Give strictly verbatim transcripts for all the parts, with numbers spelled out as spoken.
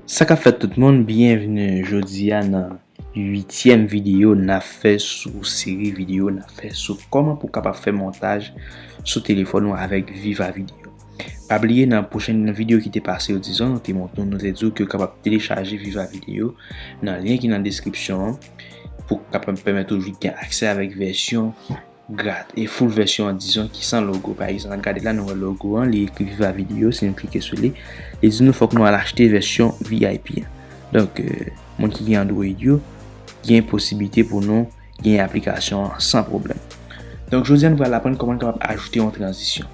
Sa k ap fèt tout moun, byenvni jodi a nan uityèm videyo n ap fè sou seri videyo n ap fè sou kòman pou w kapab fè montaj sou telefòn ou avèk Viva Video. Pa bliye nan pwochen, nan videyo ki te pase yo, dizon, nou te montre w, nou te di w ke w kapab telechaje Viva Video nan lyen ki nan deskripsyon an pou kapab pèmèt ou gen aksè avèk vèsyon grat e full vèsyon an, dizon, ki san logo. Pa egzanp, n ap gade la, nou wè logo an, li ekri Viva Video, si nou klike sou li, li di nou fòk nou al achte vèsyon V I P an. Donk, euh, moun ki gen Android yo, gen posiblite pou nou gen aplikasyon an san pwoblèm. Donk, jodi a, nou pral aprann kòman nou kapab ajoute yon tranzisyon.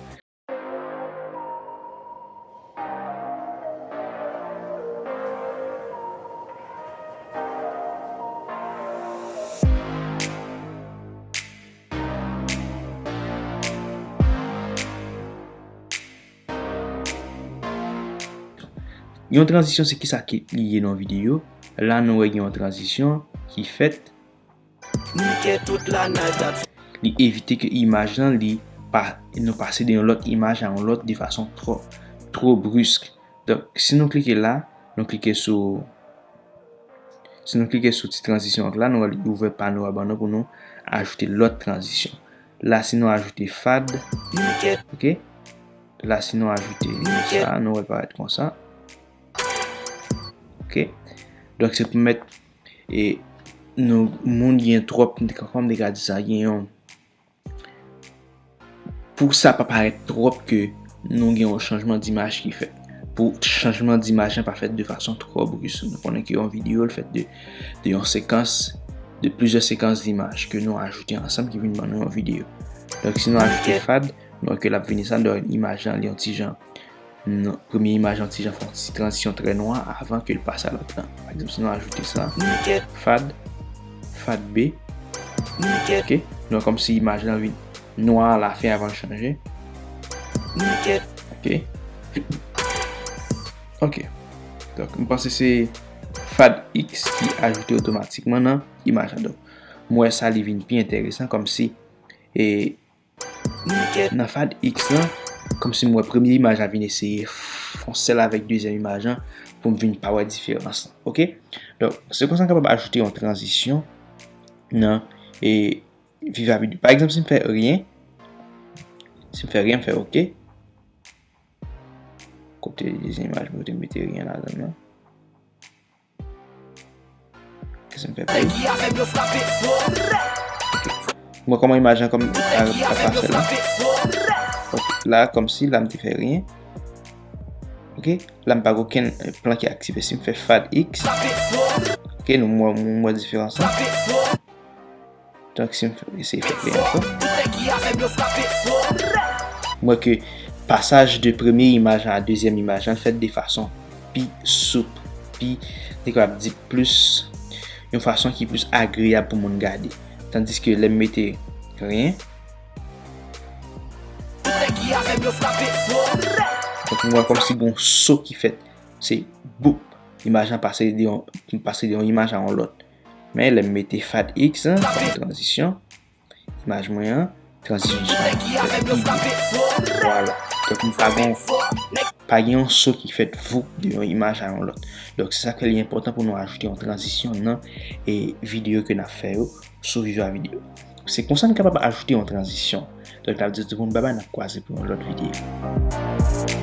Yon tranzisyon se kisa ki li ye nan videyo. La nou wè gen yon tranzisyon ki fèt. Li evite ke imaj lan li pa, nou pase de yon lòt imaj a yon lòt de fason twò, twò brisk. Donk, si nou klike la, nou klike sou, si nou klike sou ti tranzisyon an la, nou wè li ouvè pano a ban nou pou nou ajoute lòt tranzisyon. La, si nou ajoute fad, ok? La, si nou ajoute sa, nou wè l parèt konsa. Ok? Donk, se pou mèt, e, nou, moun gen twòp, kòman m te ka di sa, gen yon, pou sa pa parèt twòp ke nou gen yon chanjman dimaj ki fèt. Pou chanjman dimaj lan pa fèt de fason twò brisk. Nou konnen ke yon videyo, l fèt de, de yon sekans, de plizyè sekans dimaj ke nou ajoute ansanm ki vin ban nou yon videyo. Donk, si nou ajoute fad, nou wè ke l ap vini sa, donk, imaj lan, li yon ti jan, non, premye imaj yon ti jan fè yon ti tranzisyon trè nwa avan ke l pase a lòt lan. Pa egzanp, si nou ajoute sa, fad, fad B, ok, nou wè kòmsi imaj lan vin nwa a lafen avan l chanje. Ok. Ok. Donk, m panse se fad X ki ajoute otomatikman nan imaj la. Donk, m wè sa li vin pi enteresan, kòmsi, e, nan fad X lan, kòmsi m wè premye imaj la vin eseye fè yon sèl avèk dezyèm imaj lan pou m vin pa wè diferans lan. Ok? Donk, se konsa n kapab ajoute yon tranzisyon nan, e, Viva Video. Pa egzanp, si m fè ryen, si m fè ryen, m fè ok. Kote dezyèm imaj mwen te mete ryen ladan l lan? Kisa m fè pou li? Ok. Mwen kòman imaj lan kòm a, a pase la. Ok. La, kòmsi la m te fè ryen. Ok. La m pa gen okenn, eh, plan ki aktive. Si m fè fad X. Ok, nou m wè, nou m wè diferans lan. Donk, si m fè, eseye fè plen ankò. M wè ke pasaj de premye imaj a dezyèm imaj lan fèt de fason pi soup, pi, nou kapab di plis, yon fason ki plis agreyab pou moun gade. Tandiske lè m mete ryen, donk, m wè kòmsi gon so ki fèt. Se boup. Imaj lan pase de yon, pase de yon imaj a yon lòt. Men lè m mete fad X, an, kòm tranzisyon, imaj mwen an, tranzisyon an fèt pi byen. Vwala. Donk, m pa gen, pa gen yon so ki fèt voup de yon imaj a yon lòt. Donk, se sa k fè li enpòtan pou nou ajoute yon tranzisyon nan, e, videyo ke n ap fè yo sou Viva Video. Se konsa n kapab ajoute yon tranzisyon. Donk, n ap di tout moun babay, n ap kwaze pou yon lòt videyo.